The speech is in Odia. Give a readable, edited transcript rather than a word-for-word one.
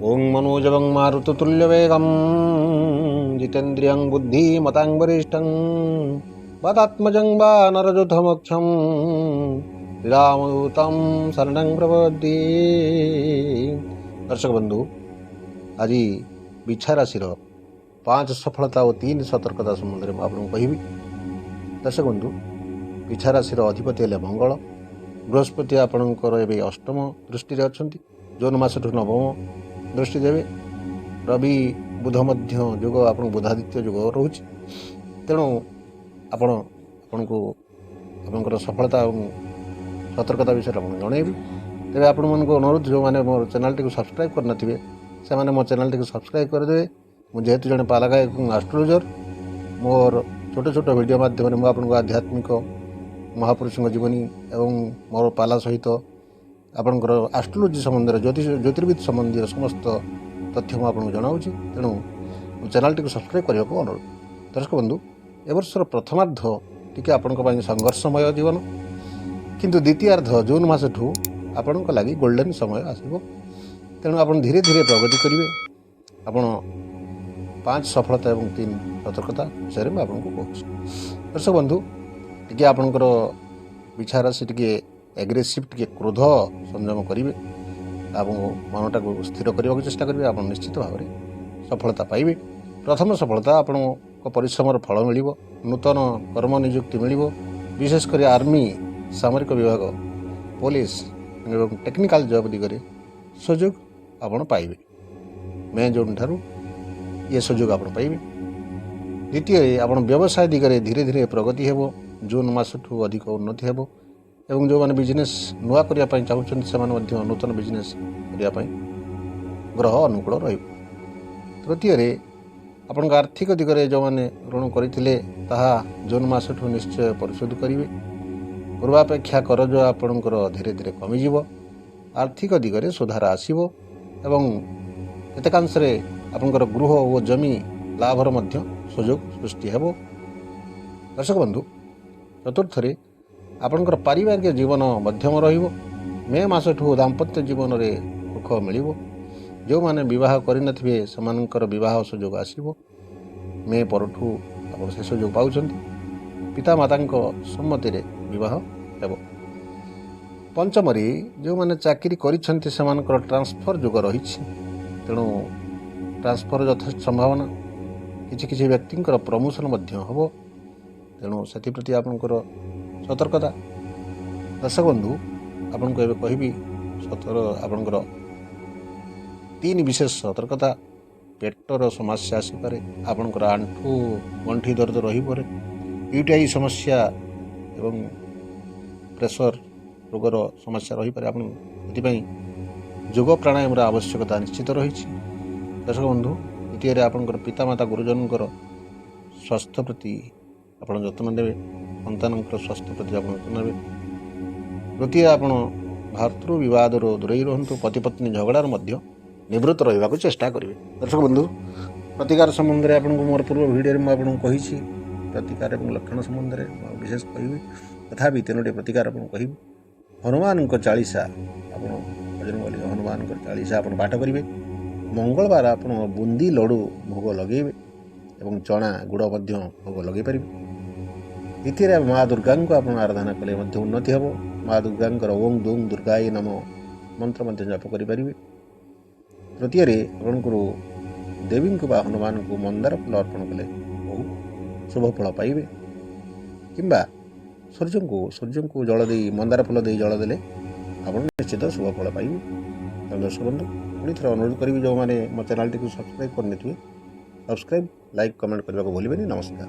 ଓଂ ମନୋଜବଂ ମାରୁତତୁଲ୍ୟବେଗಂ ଜିତେନ୍ଦ୍ରିୟଂ ବୁଦ୍ଧିମତାଂ ବରିଷ୍ଠଂ ବାତାତ୍ମଜଂ ବାନରଯୂଥମୁଖ୍ୟଂ ଶ୍ରୀରାମଦୂତଂ ଶରଣଂ ପ୍ରପଦ୍ୟେ। ଦର୍ଶକ ବନ୍ଧୁ, ଆଜି ବିଛା ରାଶିର 5 ସଫଳତା ଓ 3 ସତର୍କତା ସମ୍ବନ୍ଧରେ ମୁଁ ଆପଣଙ୍କୁ କହିବି। ଦର୍ଶକ ବନ୍ଧୁ, ବିଛା ରାଶିର ଅଧିପତି ହେଲେ ମଙ୍ଗଳ। ବୃହସ୍ପତି ଆପଣଙ୍କର ଏବେ ଅଷ୍ଟମ ଦୃଷ୍ଟିରେ ଅଛନ୍ତି, ଜୁନ୍ ମାସଠୁ ନବମ ଦୃଷ୍ଟି ଦେବେ। ରବି ବୁଧ ମଧ୍ୟ ଯୋଗ, ଆପଣଙ୍କୁ ବୁଧାଦିତ୍ୟ ଯୋଗ ରହୁଛି। ତେଣୁ ଆପଣଙ୍କୁ ଆପଣଙ୍କର ସଫଳତା ଏବଂ ସତର୍କତା ବିଷୟରେ ଆପଣଙ୍କୁ ଜଣାଇବି। ତେବେ ଆପଣମାନଙ୍କୁ ଅନୁରୋଧ, ଯେଉଁମାନେ ମୋର ଚ୍ୟାନେଲଟିକୁ ସବସ୍କ୍ରାଇବ୍ କରିନଥିବେ, ସେମାନେ ମୋ ଚ୍ୟାନେଲଟିକୁ ସବସ୍କ୍ରାଇବ୍ କରିଦେବେ। ମୁଁ ଯେହେତୁ ଜଣେ ପାଲା ଗାୟକ ଏବଂ ଆଷ୍ଟ୍ରୋଲୋଜର, ମୋର ଛୋଟ ଛୋଟ ଭିଡ଼ିଓ ମାଧ୍ୟମରେ ମୁଁ ଆପଣଙ୍କୁ ଆଧ୍ୟାତ୍ମିକ ମହାପୁରୁଷଙ୍କ ଜୀବନୀ ଏବଂ ମୋର ପାଲା ସହିତ ଆପଣଙ୍କର ଆଷ୍ଟ୍ରୋଲୋଜି ସମ୍ବନ୍ଧରେ, ଜ୍ୟୋତିଷ ଜ୍ୟୋତିର୍ବିଦ ସମ୍ବନ୍ଧୀୟ ସମସ୍ତ ତଥ୍ୟ ମୁଁ ଆପଣଙ୍କୁ ଜଣାଉଛି। ତେଣୁ ମୋ ଚ୍ୟାନେଲଟିକୁ ସବସ୍କ୍ରାଇବ୍ କରିବାକୁ ଅନୁରୋଧ। ଦର୍ଶକ ବନ୍ଧୁ, ଏ ବର୍ଷର ପ୍ରଥମାର୍ଦ୍ଧ ଟିକେ ଆପଣଙ୍କ ପାଇଁ ସଂଘର୍ଷମୟ ଜୀବନ, କିନ୍ତୁ ଦ୍ୱିତୀୟାର୍ଦ୍ଧ ଜୁନ୍ ମାସଠୁ ଆପଣଙ୍କ ଲାଗି ଗୋଲ୍ଡେନ୍ ସମୟ ଆସିବ। ତେଣୁ ଆପଣ ଧୀରେ ଧୀରେ ପ୍ରଗତି କରିବେ। ଆପଣ 5 ସଫଳତା ଏବଂ 3 ସତର୍କତା ବିଷୟରେ ମୁଁ ଆପଣଙ୍କୁ କହୁଛି। ଦର୍ଶକ ବନ୍ଧୁ, ଟିକେ ଆପଣଙ୍କର ବିଛା ରାଶି ଟିକେ ଆଗ୍ରେସିଭ୍, ଟିକେ କ୍ରୋଧ ସଂଯମ କରିବେ ଏବଂ ମନଟାକୁ ସ୍ଥିର କରିବାକୁ ଚେଷ୍ଟା କରିବେ। ଆପଣ ନିଶ୍ଚିତ ଭାବରେ ସଫଳତା ପାଇବେ। ପ୍ରଥମ ସଫଳତା, ଆପଣଙ୍କ ପରିଶ୍ରମର ଫଳ ମିଳିବ, ନୂତନ କର୍ମ ନିଯୁକ୍ତି ମିଳିବ। ବିଶେଷ କରି ଆର୍ମି, ସାମରିକ ବିଭାଗ, ପୋଲିସ ଏବଂ ଟେକ୍ନିକାଲ ଜବ୍ ଦିଗରେ ସୁଯୋଗ ଆପଣ ପାଇବେ। ମେ ଜୁନ୍ ଠାରୁ ଇଏ ସୁଯୋଗ ଆପଣ ପାଇବେ। ଦ୍ୱିତୀୟରେ, ଆପଣ ବ୍ୟବସାୟ ଦିଗରେ ଧୀରେ ଧୀରେ ପ୍ରଗତି ହେବ। ଜୁନ୍ ମାସଠୁ ଅଧିକ ଉନ୍ନତି ହେବ ଏବଂ ଯେଉଁମାନେ ବିଜନେସ୍ ନୂଆ କରିବା ପାଇଁ ଚାହୁଁଛନ୍ତି, ସେମାନେ ମଧ୍ୟ ନୂତନ ବିଜନେସ୍ କରିବା ପାଇଁ ଗ୍ରହ ଅନୁକୂଳ ରହିବ। ତୃତୀୟରେ, ଆପଣଙ୍କ ଆର୍ଥିକ ଦିଗରେ ଯେଉଁମାନେ ଋଣ କରିଥିଲେ, ତାହା ଜୁନ୍ ମାସଠୁ ନିଶ୍ଚୟ ପରିଶୋଧ କରିବେ। ପୂର୍ବାପେକ୍ଷା କରଜ ଆପଣଙ୍କର ଧୀରେ ଧୀରେ କମିଯିବ। ଆର୍ଥିକ ଦିଗରେ ସୁଧାର ଆସିବ ଏବଂ କେତେକାଂଶରେ ଆପଣଙ୍କର ଗୃହ ଓ ଜମି ଲାଭର ମଧ୍ୟ ସୁଯୋଗ ସୃଷ୍ଟି ହେବ। ଦର୍ଶକ ବନ୍ଧୁ, ଚତୁର୍ଥରେ ଆପଣଙ୍କର ପାରିବାରିକ ଜୀବନ ମଧ୍ୟମ ରହିବ। ମେ ମାସଠୁ ଦାମ୍ପତ୍ୟ ଜୀବନରେ ସୁଖ ମିଳିବ। ଯେଉଁମାନେ ବିବାହ କରିନଥିବେ, ସେମାନଙ୍କର ବିବାହ ସୁଯୋଗ ଆସିବ। ମେ ପରଠୁ ଆପଣ ସେ ସୁଯୋଗ ପାଉଛନ୍ତି। ପିତାମାତାଙ୍କ ସମ୍ମତିରେ ବିବାହ ହେବ। ପଞ୍ଚମରେ ଯେଉଁମାନେ ଚାକିରି କରିଛନ୍ତି, ସେମାନଙ୍କର ଟ୍ରାନ୍ସଫର୍ ଯୋଗ ରହିଛି। ତେଣୁ ଟ୍ରାନ୍ସଫର୍ ଯଥେଷ୍ଟ ସମ୍ଭାବନା। କିଛି କିଛି ବ୍ୟକ୍ତିଙ୍କର ପ୍ରମୋସନ୍ ମଧ୍ୟ ହେବ। ତେଣୁ ସେଥିପ୍ରତି ଆପଣଙ୍କର ସତର୍କତା। ଦର୍ଶକ ବନ୍ଧୁ, ଆପଣଙ୍କୁ ଏବେ କହିବି ଆପଣଙ୍କର 3 ବିଶେଷ ସତର୍କତା। ପେଟର ସମସ୍ୟା ଆସିପାରେ, ଆପଣଙ୍କର ଆଣ୍ଠୁ ଗଣ୍ଠି ଦରଜ ରହିପାରେ, ୟୁଟିଆଇ ସମସ୍ୟା ଏବଂ ପ୍ରେସର ରୋଗର ସମସ୍ୟା ରହିପାରେ। ଆପଣ ଏଥିପାଇଁ ଯୋଗ ପ୍ରାଣାୟାମର ଆବଶ୍ୟକତା ନିଶ୍ଚିତ ରହିଛି। ଦର୍ଶକ ବନ୍ଧୁ, ଦ୍ୱିତୀୟରେ ଆପଣଙ୍କର ପିତାମାତା ଗୁରୁଜନଙ୍କର ସ୍ୱାସ୍ଥ୍ୟ ପ୍ରତି ଆପଣ ଯତ୍ନ ନେବେ। ସନ୍ତାନଙ୍କର ସ୍ୱାସ୍ଥ୍ୟ ପ୍ରତି ଆପଣ ଯତ୍ନ ନେବେ। ତୃତୀୟ, ଆପଣ ଭାତୃ ବିବାଦରୁ ଦୂରେଇ ରୁହନ୍ତୁ। ପତିପତ୍ନୀ ଝଗଡ଼ାରୁ ମଧ୍ୟ ନିବୃତ୍ତ ରହିବାକୁ ଚେଷ୍ଟା କରିବେ। ଦର୍ଶକ ବନ୍ଧୁ, ପ୍ରତିକାର ସମ୍ବନ୍ଧରେ ଆପଣଙ୍କୁ ମୋର ପୂର୍ବ ଭିଡ଼ିଓରେ ମୁଁ ଆପଣଙ୍କୁ କହିଛି। ପ୍ରତିକାର ଏବଂ ଲକ୍ଷଣ ସମ୍ବନ୍ଧରେ ମୁଁ ଆଉ ବିଶେଷ କହିବି, ତଥାପି ତିନୋଟି ପ୍ରତିକାର ଆପଣଙ୍କୁ କହିବି। ହନୁମାନଙ୍କ ଚାଳିଶା ଆପଣ, ବଜରଙ୍ଗବଲି ହନୁମାନଙ୍କର ଚାଳିଶା ଆପଣ ପାଠ କରିବେ। ମଙ୍ଗଳବାର ଆପଣ ବୁନ୍ଦି ଲଡ଼ୁ ଭୋଗ ଲଗାଇବେ ଏବଂ ଚଣା ଗୁଡ଼ ମଧ୍ୟ ଭୋଗ ଲଗାଇ ପାରିବେ। ଦ୍ୱିତୀୟରେ, ମା ଦୁର୍ଗାଙ୍କୁ ଆପଣ ଆରାଧନା କଲେ ମଧ୍ୟ ଉନ୍ନତି ହେବ। ମା ଦୁର୍ଗାଙ୍କର ଓଂ ଦୁଂ ଦୁର୍ଗାୟ ନମ ମନ୍ତ୍ର ମଧ୍ୟ ଜପ କରିପାରିବେ। ତୃତୀୟରେ, ଆପଣଙ୍କର ଦେବୀଙ୍କୁ ବା ହନୁମାନଙ୍କୁ ମନ୍ଦାର ଫୁଲ ଅର୍ପଣ କଲେ ବହୁ ଶୁଭ ଫଳ ପାଇବେ, କିମ୍ବା ସୂର୍ଯ୍ୟଙ୍କୁ ଜଳ ଦେଇ, ମନ୍ଦାର ଫୁଲ ଦେଇ ଜଳ ଦେଲେ ଆପଣ ନିଶ୍ଚିତ ଶୁଭ ଫଳ ପାଇବେ। ତେଣୁ ଦର୍ଶକ ବନ୍ଧୁ, ପୁଣି ଥରେ ଅନୁରୋଧ କରିବି, ଯେଉଁମାନେ ମୋ ଚ୍ୟାନେଲଟିକୁ ସବସ୍କ୍ରାଇବ୍ କରିନଥିବେ, ସବସ୍କ୍ରାଇବ୍, ଲାଇକ୍, କମେଣ୍ଟ କରିବାକୁ ଭୁଲିବେନି। ନମସ୍କାର।